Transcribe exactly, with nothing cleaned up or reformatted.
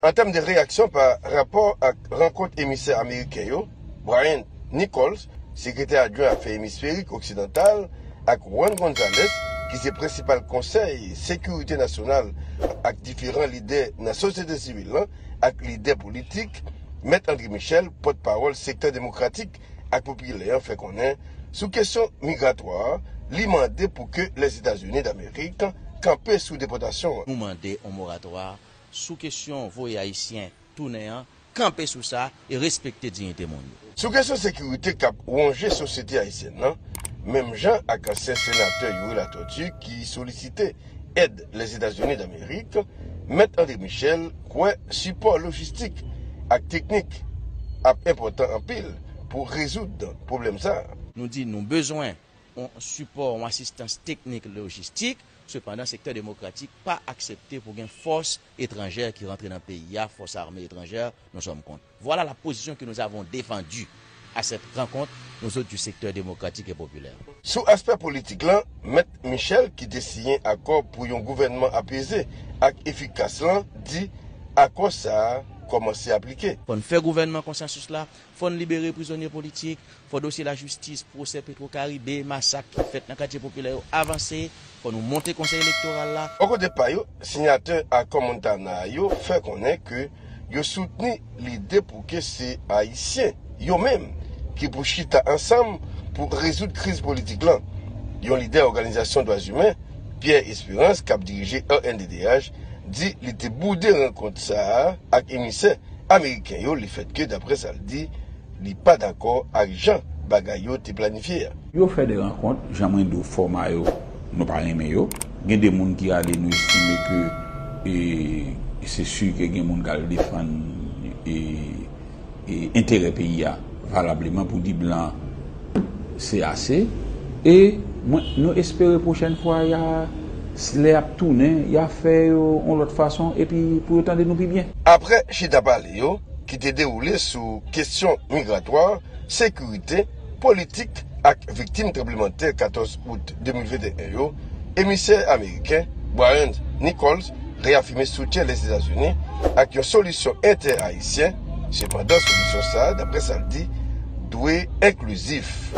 An tèm de reyaksyon pa rapò ak rankont emisè ameriken yo, Brian Nichols, sekretè adjwen afè emisferik oksidantal, ak Juan Gonzalez, ki se prensipal konsèy sekirite nasyonal ak diferan lidè nan sosyete sivil lan ak lidè politik, Mèt André Michel, pòtpawòl sektè demokratik ak popilè an, fè konnen sou kesyon migratwa, li mande pou ke Lèzetazini Damerik kanpe sou depòtasyon an. Nou mande yon moratwa sou kesyon voye Ayisyen tounen an, kanpe sou sa e respekte diyite moun yo. Sou kesyon sekirite k ap wonje sosyete ayisyèn nan, menm jan ak ansyen senatè Youri Latortue ki solisite èd Lèzetazini Damerik, Mèt André Michel kwè sipò lojistik ak teknik ap enpòtan anpil pou rezoud pwoblèm sa a. Nou di nou bezwen yon sipò, yon asistans teknik, lojistik, sepandan sektè demokratik pa aksepte pou gen fòs etranjè ki rantre nan peyi a, fòs ame etranjè, nous sommes contre. Voilà la position que nous avons défendue à cette rencontre, nous autres du secteur démocratique et populaire. Sou aspè politik lan, Mèt Michel, ki te siyen akò pou yon gouvènman apeze ak efikas lan, di akò sa a kòmanse aplike. Fò n fè gouvènman konsansis la, fò n libere prizonye politik, fò dosye lajistis, pwosè Petro Caribe, masak ki fèt nan katye popilè yo avanse, fò nou monte konsèy elektoral la. Bò kote pa yo, siyatè akò Montana yo fè konnen ke yo soutni lide pou ke se Ayisyen, yo menm, ki pou chita ansanm pou rezoud kriz politik lan. Yon lidè òganizasyon dwa imen, Pierre Espérance, k ap dirije R N D D H, di li te boude rankont sa a ak emisè ameriken yo, lefètke, daprè sa l di, li pa dakò ak jan bagay yo te planifye a. Yo fè de rankont, jan mwen di w, fòma yo, nou pa renmen yo. Gen de moun ki ale, nou estime ke, e, se si ke gen moun k al defann, e, e, enterè peyi a valableman pou di blan se ase. E mwen, nou espere pwochèn fwa, y a, lè y ap tounen, y a fè yo yon lòt fason, epi pou yo tande nou pi byen. Aprè chita pale yo, ki te dewoule sou kesyon migratwa, sekirite, politik ak viktim tranblemanntè katòz out de mil venteyen yo, emisè ameriken Brian Nichols reyafime soutyen Lèzetazini ak yon solisyon entè-ayisyen. Sepandan, solisyon sa a, daprè sa l di, dwe enklizif.